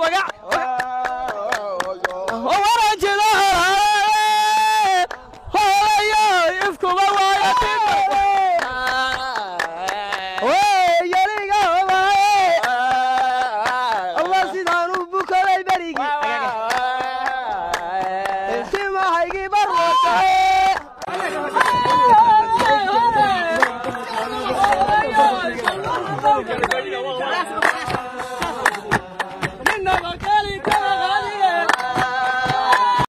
Wagac waranjida hooyo ifkuba waayo. Allah, sidaan u bukaday berigii timahaygii barwatay.